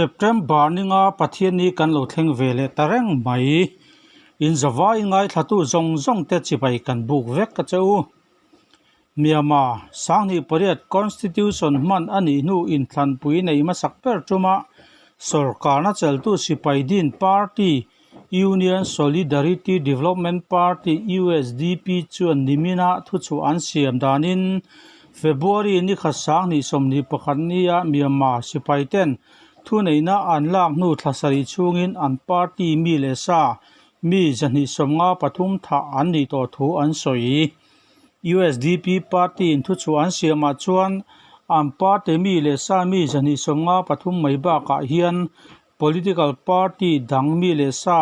September ninga Pathianni kan lo thleng ve leh ta reng mai. Inzavai ngaithlatu zawng zawng te chibai kan buk vek a che u. Myanmar, 2008 Constitution hman a nih hnu inthlanpui nei hmasak ber tuma sorkarna cheltu sipai din party Union Solidarity Development Party, USDP, chuan nimina thuchhuah an siam danin February ni khat 2021 nia Myanmar sipaiten thuneihna an lak hnu thla sarih chhungin an party mi leh sa mi 253 thah an nih tawh thu an sawi. USDP party in thuchhuah an siamah chuan an party mi leh sa mi 253 mai bakah hian political party dang mi leh sa,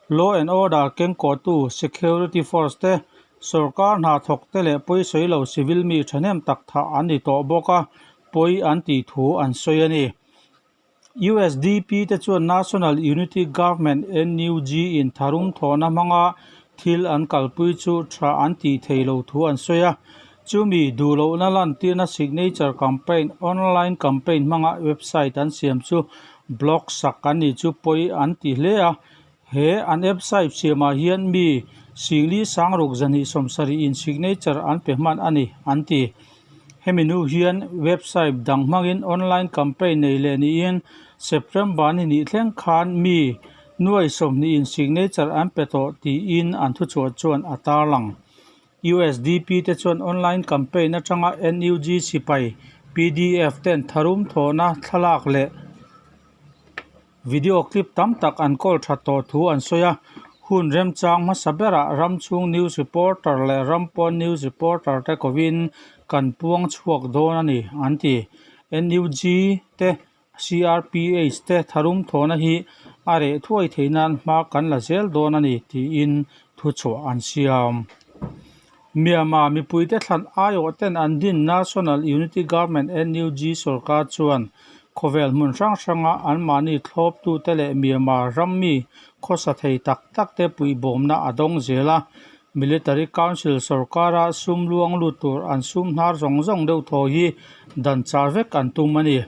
law and order kengkawhtu, security force te, sorkar hna thawk te leh pawisawi lo civil mi thahnem tak thah an ni tawh bawk a, pawi an tih thu an sawi a ni. USDP te chuan National Unity Government, NUG, in tharum thawhna hmanga thil an kalpui chu tha an tih thei lo thu an sawi a. Chumi duhlohna lantirna signature campaign, online campaign hmanga website an siam chu block sak an nih chu pawi an ti hle a. He an website siamah hian mi singli sangruk zahnih sawmsarih in signature an pe hman a ni, an ti. Hemi hnu hian website dang hmangin online campaign nei leh niin September ni hnih thleng khan mi nuai 20 in signature an pe tawh tiin an thuchhuah chuan a tarlang. USDP te chuan online campaign atanga NUG sipai PDF ten tharum thawhna thlalak leh Video clip tam tak an kawl tha tawh thu an sawi a, hun remchang hmasa berah ram chhung news reporter leh ram pawn news reporter te kovin kan puang chhuak dawn a ni, an ti. NUG te CRPH te tharum thawhna hi a reh thuai theih nan hma kan la zel dawn a ni, tiin thuchhuah an siam. Myanmar mipuite thlan aiawh ten an din National Unity Government, NUG, sorkar chuan khawvel hmun hrang hranga anmahni thlawptute leh Myanmar ram mi khawsa thei tak takte puihbawmna a dawng zel a. Military Council sorkara sum luang lut tur an sum hnar zawng zawng deuh thaw hi dan chah vek an tum a ni.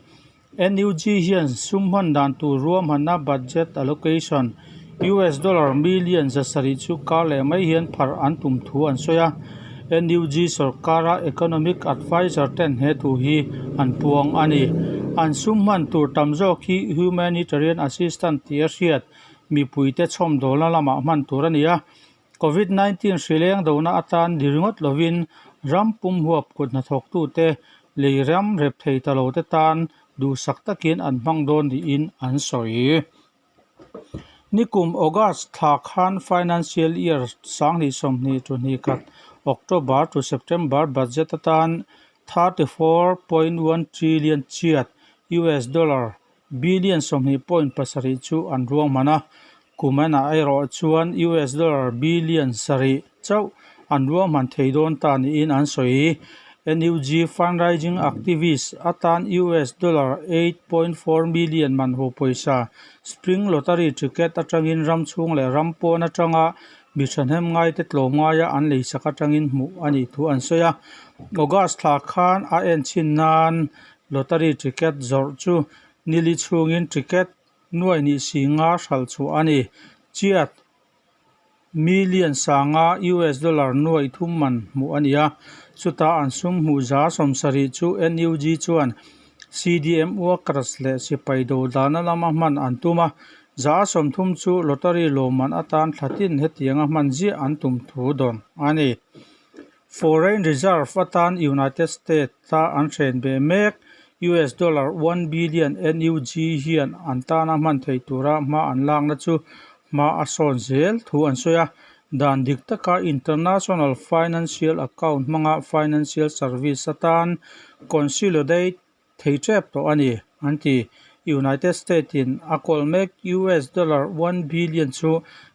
NUG hian sum hman dan tur ruahmanna budget allocation US dollar million 700 chu kar leh mai hian pharh an tum thu an sawi a. NUG sorkara economic adviser ten he thu hi an puang a ni. An sum hman tur tam zawk hi humanitarian assistance tih a hriat mipuite chhawmdawlna lamah hman tur a ni a. Covid 19 hri leng dona atan ni ringawt lovin ram pum huap kut hnathawktute lei ram rep thei ta lo te tan duhsak takin an hmang dawn niin an sawi. Nikum August thla khan Financial Year 2022 October to September budget atan 34.1 trillion chiat US dollar Billion 20.7 chu an ruahman a, kum enah erawh chuan US dollar billion 7 chauh an ruahman thei dawn ta niin an sawi. NUG fundraising activist atan US dollar 8.4 million man ho pawisa Spring Lottery ticket atangin ram chhung leh ram pawn atanga mi thahnem ngaite tlawm ngaia an leisak atangin hmuh a nih thu an sawi a. August thla khan a enchhin nan Lottery ticket zawrh chu nili chhungin ticket nuai nih si nga hralh chhuah a ni. Chiat million sanga US dollar nuai thum man hmuh a ni a, chutah an sum hmuh 70% chu NUG chuan CDM workers leh sipai dodana lama hman an tum a, 30% chu lottery lawmman atan thlatin hetianga hman ziah an tum thu dawn a ni. Foreign reserve atan United States-a an hren ve mek US dollar 1 billion NUG hian an tana hman thei tura hma an lakna chu hma a sawn zel thu an sawi a. Dan dik taka international financial account hmanga financial service atan consolidate thei tep tawh a ni, an ti. United States in a kawl mek US dollar 1 billion chu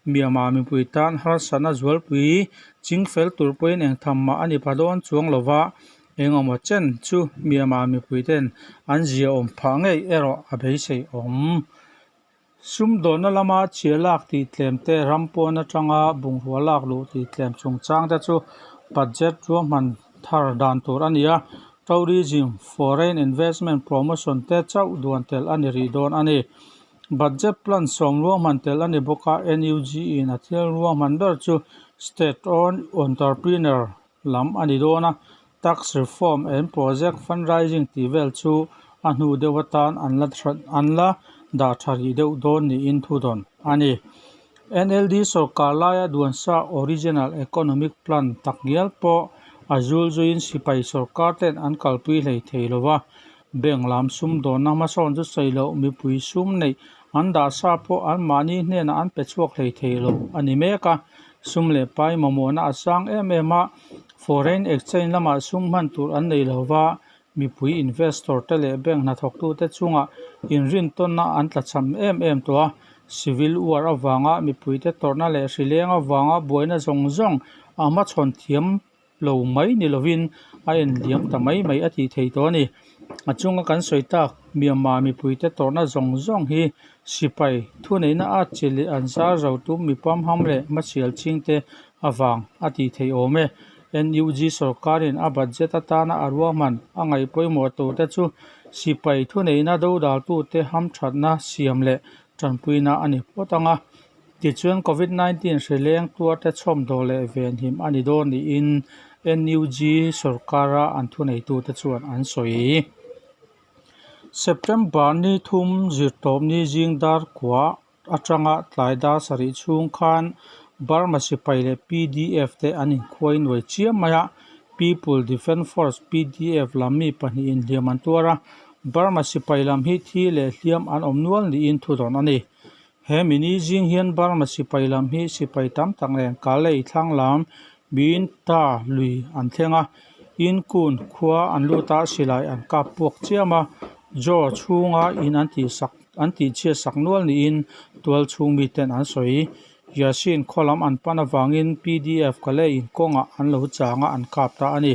Myanmar mipui tan harsatna zualpui chingfel tur pawhin eng tham mah a ni pha dawn chuang lo va. Eng emaw chen chu Myanmar mipuiten an ziaawm phah ngei erawh a beisei awm. Sumdawnna lama chhia lak tih tlem te, ram pawn atanga bungrua lak luh tih tlem chungchang te chu budget ruahman thar dan tur a ni a, tourism, foreign investment promotion te chauh duan tel a ni rih dawn a ni. Budget plan sawm ruahman tel a ni bawk a, NUG in a thil ruahman ber chu state owned entrepreneur lam a ni dawn a, tax reform and project fundraising tih vel chu a hnu deuh atan an la an la dah tha rih deuh dawn niin thu dawn a ni. NLD sawrkar laia duansa original economic plan tak ngial pawh a zul zuiin sipai sawrkar ten an kalpui hlei thei lo va, bank lam sumdawnna hmasawn chu sawi loh mipui sum neih an dah sa pawh anmahni hnenah an pe chhuak hlei thei lo a ni mek a, sum leh pai mamawhna a sang em em a, foreign exchange lamah sum hman tur an nei lo va, mipui investor te leh bank hnathawktute chungah inrintawnna an tlachham em em tawh a, civil war avanga mipuite tawrhna leh hrileng avanga buaina zawng zawng a hmachhawn thiam lo mai ni lovin a en liam ta mai mai a tih thei tawh a ni. A chunga kan sawi tak Myanmar mipuite tawrhna zawng zawng hi sipai thuneihna a chi leh an zar zo tum mi pamham leh hmasial chingte avang a tih theih awm e. NUG sawrkarin a budget atana a ruahman a ngaih pawimawh turte chu sipai thuneihna dodaltute hamthatna siam leh tanpuina a ni phawt ang a. Tichuan, Covid 19 hri leng tuarte chhawmdaw leh venhim a ni dawn niin NUG sawrkara an thuneitute chuan an sawi. September ni thum zirtawpni zing dar kua atanga tlai dar sarih chhung khan Burma sipai leh PDF te an inkhuai nuai chiam mai a, People Defence Force, PDF, lam mi pahnihin hliam an tuar a, Burma sipai lam hi thi leh hliam an awm nual niin thudawn a ni. He mini zing hian Burma sipai lam hi sipai tam tak nen Kalei thlang lam Binta lui an thleng a, Inkun khua an lut a, silai an kap puak chiam a, Jaw chhunga in an tihsak an tihchhiat sak nual niin tual chhung miten an sawi. Yasin khaw lam an pan avangin PDF Kalei in kawngah an lo chang a, an kap ta a ni.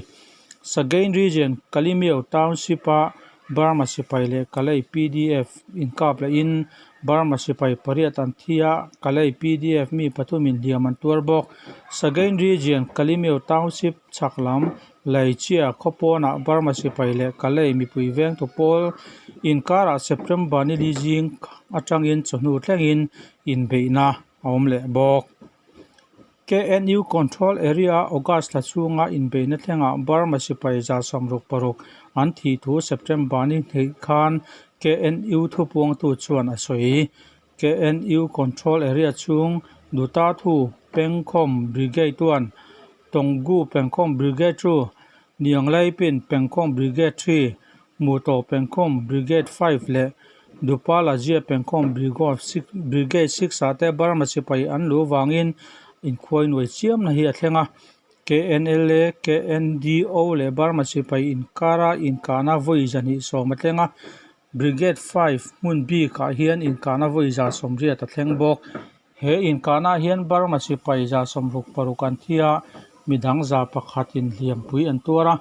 Sagain Region Kalemyo Township a Burma sipai leh Kalay PDF inkap lehin Burma sipai pariat an thi a, Kalay PDF mi pathumin hliam an tuar bawk. Sagain Region Kalemyo Township chhak lam Laichia khaw pawnah Burma sipai leh Kalay mipui vengtu pawl inkarah September ni li zing atangin chawhnu thlengin inbeihna a awm leh bawk. KNU Control Area a August thla chhunga inbeihna thlengah Burma sipai 66 an thih thu September ni hnih khan KNU thupuangtu chuan a sawi. KNU Control Area chhung Dutathu Pengkhawm Brigade 1, Tonggu Pengkhawm Brigade 2, Nianglaipin Pengkhawm Brigade 3, Muto Pengkhawm Brigade 5 leh Dupalazia Pengkhawm Brigade 6 ah te Burma sipai an luh vangin inkhuai nuai chiamna hi a thleng a. KNLA, KNDO leh Burma sipai inkara inkahna vawi 210 a thleng a. Brigade 5 hmun bikah hian inkahna vawi 180 a thleng bawk. He inkahnaah hian Burma sipai 66 an thi a, midang 100 in hliampui an tuar a.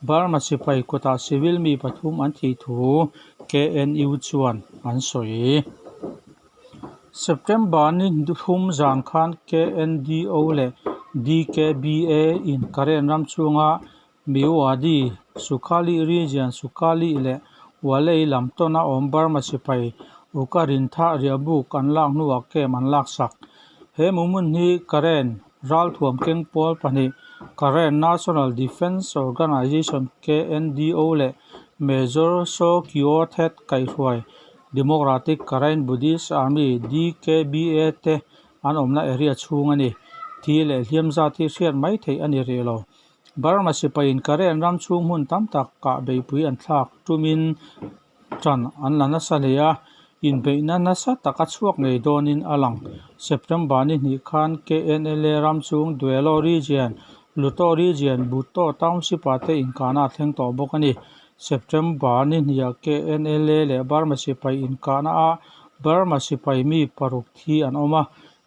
Burma sipai kutah civil mi pathum an thih thu KNU chuan an sawi. September ni thum zan khan KNDO leh DKBA in Karen ram chhunga Myawaddy, Sukhali Region, Sukhali leh Walei lam tawna awm Burma sipai Ukarintha riahbuk an lak hnuah camp an laksak. He muhmun hi Karen ralthuam keng pawl pahnih Karen National Defence Organization, KNDO, leh Major Saw Kyaw Thet kaihhruai Democratic Karen Buddhist Army, DKBA, te an awmna area chhung a ni. Thi leh hliam zat hi hriat mai theih a ni rih lo. Burma sipaiin Karen ram chhung hmun tam tak kah beihpui an thlak tumin tan an la nasa hle a, inbeihna nasa tak a chhuak ngei dawnin a lang. September ni hnih khan KNLA ram chhung Dwelo Region, Luto Region, Buto Township-ah te inkahna a thleng tawh bawk a ni. September ni hniah KNLA leh Burma sipai inkahnaah Burma sipai mi paruk thi an awm a.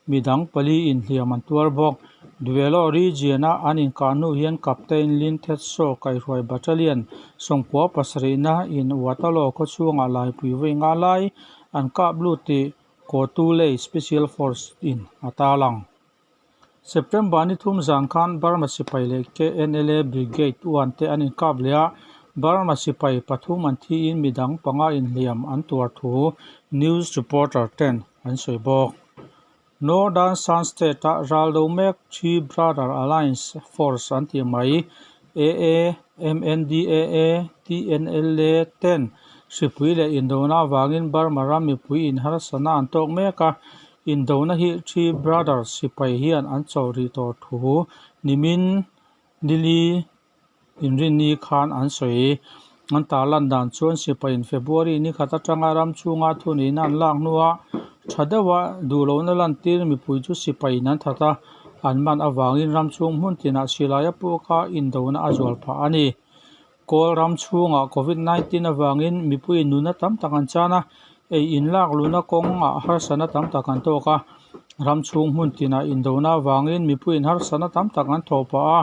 Midang pali inhliam an tuar bawk. Duelo region-a an inkah hnu hian Captain Lin Thet Saw kaihhruai battalion sawmkua pasarihna in Waterloo khawchhungah laipui vawi nga lai an kap lut tih Kawtulei Special Force in a tarlang. September ni thum zan khan Burma sipai leh KNLA Brigade uan te an inkap leh a, Burma sipai pathum an thiin midang panga inhliam an tuar thu news reporter ten an sawi bawk. Northern Shan State-a ral do mek Three Brother Alliance Force an tih mai, AA, MNDAA, TNLA ten hripui leh indona avangin Burma ram mipui inharsatna an tawk mek a, Indona hi Three Brothers sipai hian an chawh rih tawh thu nimin nili inrinni khan an sawi. An tarlan dan chuan sipaiin February ni khat atanga ram chhunga thuneihna an lak hnua tha deuha duhlohna lantir mipui chu sipaiin an that a, an man avangin ram chhung hmun tinah silai a puaka indona a zual phah a ni. Kawl ram chhungah Covid 19 avangin mipuiin nunna tam tak an chan a, ei in lak luhna kawngah harsatna tam tak an tawk a. Ram chhung hmun tinah indona avangin mipuiin harsatna tam tak an thawh pah a,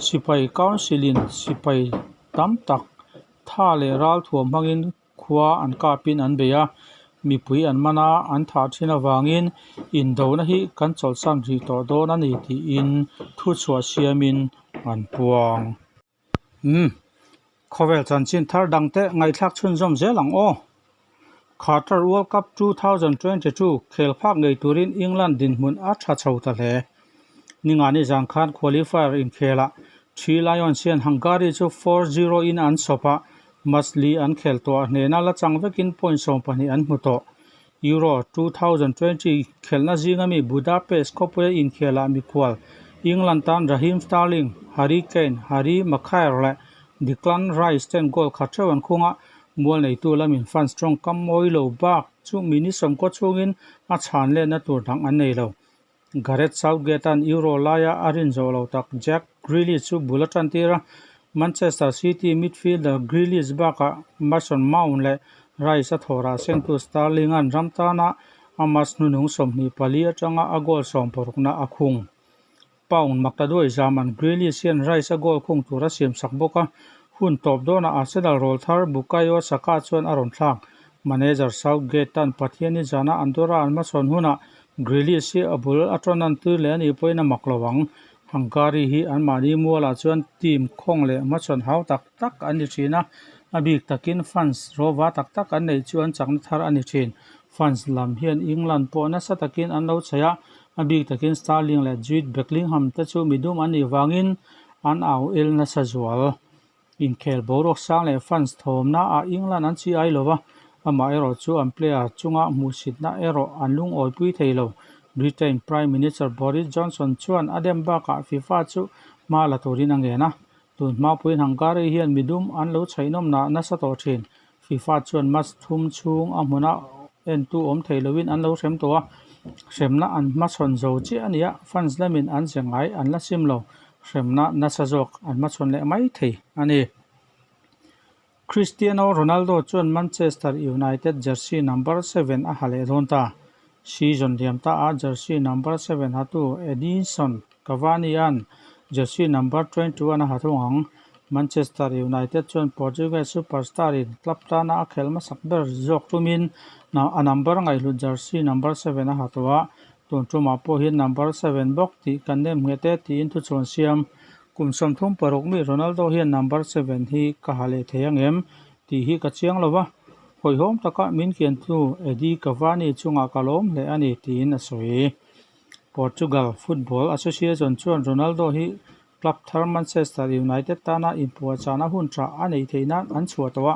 sipai council in sipai tam tak tha leh ral thuam hmangin khua an kapin an bei a, mipui an man a, an thah thin avangin indona hi kan chawlhsan rih tawh dawn a ni tiin thuchhuah siamin an puang. Umm. Khawvel chanchin thar dangte ngaihthlak chhunzawm zel ang aw. Qatar World Cup 2022 khel phak ngei turin England dinhmun a tha chho ta hle. Ningani zan khan qualifier inkhelah Three Lions hian Hungary chu 4-0 in an sawp a, match li an khel tawh a hnehna la chang vekin point 12 an hmu tawh. Euro 2020 khelhna zinga mi Budapest khawpuia inkhelah mikhual England tan Raheem Sterling, Harry Kane, Harry Maguire leh Declan Rice ten goal khat theuh an khung a, mual neitu lamin fans tawngkam mawi lo bak chu minute sawmkaw chhungin a chhan letna tur dang an nei lo. Gareth Southgate-a'n Euro laia a rin zawh lo tak Jack Grealish chu bul a tantir a, Manchester City midfielder Grealish bakah Mason Mount leh Rice a thawhrah sengtu Sterling-a'n ram tana a match hnuhnung 24 atanga a goal sawmparukna a khung. Pound maktaduai zaman Grealish hian Rice a goal khung tur a siamsak bawk a, hun tawp dawnah Arsenal rawl thar Bukayo Saka chuan a rawn thlak. Manager Southgate-a'n Pathianni zana Andorra an hmachhawn hunah Grealish hi a bul a tawn an tui leh a nih pawhin a mak lo ang. Hungary hi anmahni mualah chuan team khawng leh hmachhawn hau tak tak an ni thin a, a bik takin fans rawva tak tak an neih chu an chakna thar a ni thin. Fans lam hian England pawh nasa takin an lo chheih a, a bik takin Sterling leh Jude Bellingham te chu midum an nih vangin an au el nasa zual. Inkhel boruak sang leh fans thawmna ah England an chi ai lo va, amaherawh chu an player chunga hmuhsitna erawh an lungawipui thei lo. Britain Prime Minister Boris Johnson chuan a dem bakah FIFA chu hma la turin a ngen a, tun hma puiin Hungary hian midum an lo chhaihnawm nah nasa tawh thin. FIFA chuan match thum chhung a hmuna entu awm thei loin an lo hrem tawh a, hremna an hmachhawn zo chiah a ni a, fans lamin an ze ngai an la sim lo. Hremna nasa zawk an hmachhawn leh mai thei a ni. Cristiano Ronaldo chuan Manchester United jersey number seven a ha leh dawn ta. Season liam ta a jersey number seven hatu Edinson Cavani-a'n jersey number 21 a ha thung ang. Manchester United chuan Portuguese superstar-in club tana a khelh hmasak ber zawk tumin a number ngaihhlut jersey number seven a ha tawh a, Tun tumah pawh hian number seven bawk tih kan nem nghet e tiin thuchhuan siam. Kum 36 mi Ronaldo hian number seven hi ka ha leh thei ang em tih hi ka chiang lo va, hawihhawm taka min kiantu Eddie Cavani chungah ka lawm hle a ni tiin a sawi. Portugal Football Association chuan Ronaldo hi Club thar Manchester United tana inpuahchahna hun tha a neih theih nan an chhuah tawh a,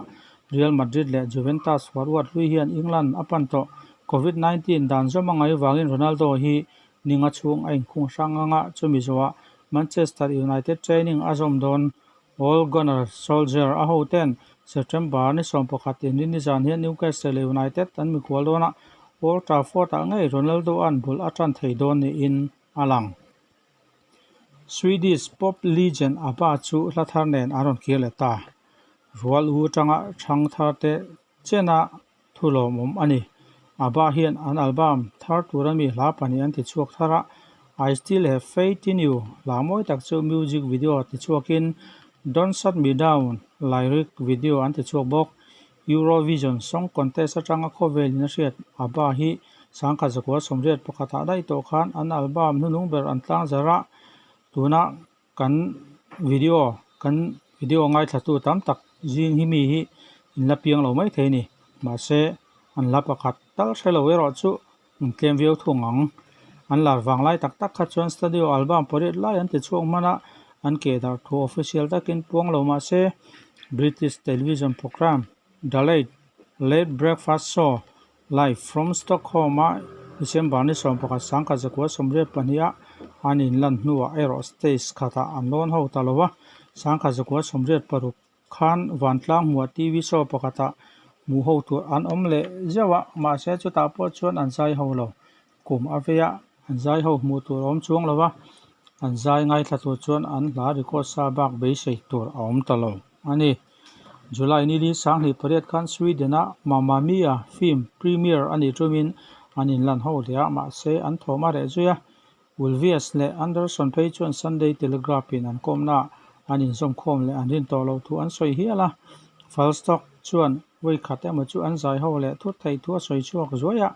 Real Madrid leh Juventus forward hlui hian England a pan tawh. Covid 19 dan zawm a ngaih vangin Ronaldo hi ninga chhung a inkhung hrang ang a, chumi zawhah Manchester United training a zawm dawn. Ole Gunnar Solskjaer a hoten September ni 11 inrin nizan hian Newcastle United an mikhual dawn a, Old Trafford-ah ngei Ronaldo-a'n bul a tan thei dawn niin a lang. Swedish pop legend ABBA chu hla thar nen an rawn kir leh ta. Rual u atanga thang thar te chena thu lawmawm a ni. ABBA hian an album thar tura mi hla pahnih an tichhuak thar a, I Still Have Faith In You hla mawi tak chu music video tichhuakin Don't Shut Me Down lyric video an tichhuak bawk. Eurovision Song Contest atanga khawvelin a hriat ABBA hi sangkhat zakua sawmriat pakhatah daih tawh khan an album hnunung ber an tlangzarh a, tuna Kan video kan video ngaithlatu tam tak zing hi mi hi in la piang lo mai thei a ni mahse an la pakhat tal hre lo erawh chu an tlem viau thung ang an lar vang lai tak tak kha chuan studio album pariat lai an ti chhuak hman a an keh darh thu official takin puang lo mahse British television programme The Late Late Breakfast Show Live from Stockholm-a December ni sawmpakhat sangkhat zakua sawmriat pahniha an inlan hnuah erawh stage khatah an lawn ho ta lo a, sangkhat zakua sawmriat paruk khan vantlang hmuah TV show pakhatah hmuh ho tur an awm leh zeuh a, mahse chutah pawh chuan an zai ho lo. Kum a vei a, an zai ho hmuh tur a awm chuang lo a, an zai ngaithla tur chuan an hla record sa bak beisei tur a awm ta lo a ni. July ni li sanghnih pariat khan Sweden-a Mamma Mia film premiere a nih tumin an inlan ho leh a, mahse an thawm a reh zui a. Ulvaeus leh Andersson phei chuan Sunday Telegraph-in an kawmnaah an inzawmkhawm leh an rin tawh loh thu an sawi hial a. Falstock chuan vawikhat emaw chu an zai ho leh thut theih thu a sawi chhuak zuai a,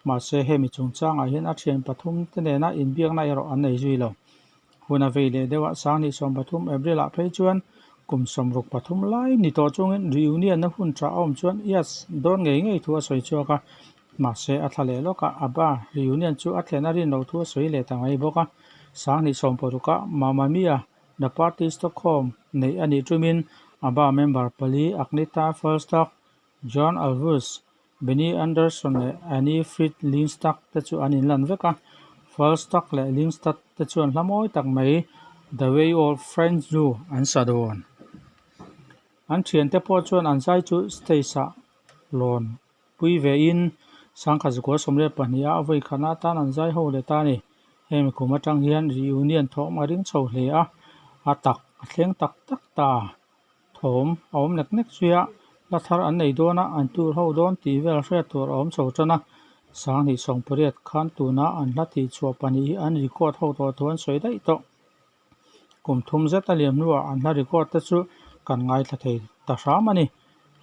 mahse hemi chungchangah hian a thian pathum te nena inbiakna erawh an nei zui lo. Hun a vei leh deuh a, sanghnih sawm pathum April ah phei chuan kum sawmruk pathum lai ni tawh chungin reunion-na hun tha a awm chuan Yes dawn ngei ngei thu a sawi chhuak a, mahse a thla leh lawk a, ABBA reunion chu a thlen a rin loh thu a sawi leh ta mai bawk a. Sanghnih sawm paruk ah Mamma Mia! The Party Stockholm neih a nih tumin ABBA member pali Agnetha Fältskog, John Ulvaeus, Benny Andersson leh Annie Frid Lyngstad te chu an inlan vek a, Falstad leh Lyngstad te chuan hla mawi tak mai The Way Old Friends Do an sa dawn. An thiante pawh chuan an zai chu stage ah lawn pui ve in sangkhat zakua sawmriat pahnih ah vawi khatna atan an zai ho leh ta a ni. Hemi kum atang hian reunion thawm a ring chho hle a, a tak a thleng tak tak ta. Thawm a awm nek nek zui a, hla thar an nei dawn a, an tur ho dawn tih vel hriat tur a awm chho tan a. Sanghnih sawmpariat khan tuna an hla tih chhuah pahnih hi an record ho tawh thu an sawi daih tawh. Kum thum zet a liam hnuah an hla record te chu kan ngaithla thei ta hram a ni.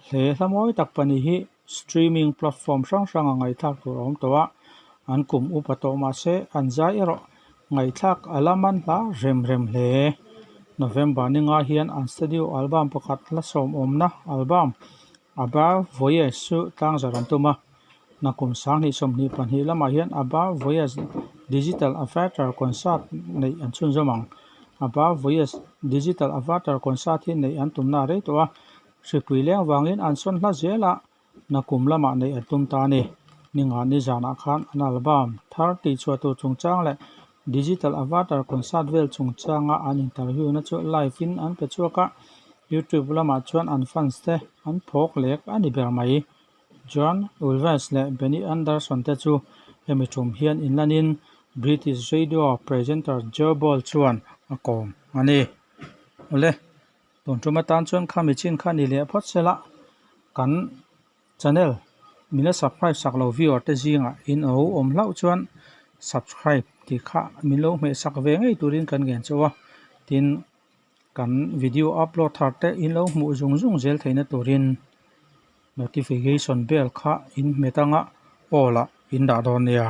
Hle hla mawi tak pahnih hi streaming platform hrang hranga ngaihthlak tur a awm tawh a, an kum upa tawh mahse an zai erawh ngaihthlak a la man hla rem rem hle. November ni nga hian an studio album pakhat hla sawm awmna album Abba Voyage chu tlangzarh an tum a, nakum sanghnih sawmhnih pahnih lamah hian Abba Voyage Digital Avatar Concert neih an chhunzawm ang. Abba Voyage Digital Avatar Concert hi neih an tumna a rei tawh a, Hripui leng vangin an sawn hla zel a, nakum lamah neih an tum ta a ni. Ninga nizanah khan an album thar tihchhuah tur chungchang leh Digital Avatar concert vel chungchanga an interview na chu live in an pe chhuak a, YouTube lamah chuan an fans te an phawk lek a ni ber mai. John Ulvaeus leh Benny Andersson te chu hemi tum hian inlanin British radio presenter Joe Ball chuan a kawm a ni. Awle. Tun tum atan chuan khami chin kha ni leh phawt sela kan channel min la subscribe sak lo viewer te zingah in lo awm hlauh chuan subscribe tih kha min lo hmeh sak ve ngei turin kan ngen chauh a tin kan video upload thar te in lo hmuh zung zung zel theihna turin notification bell kha in hmet anga all ah in dah dawn nia.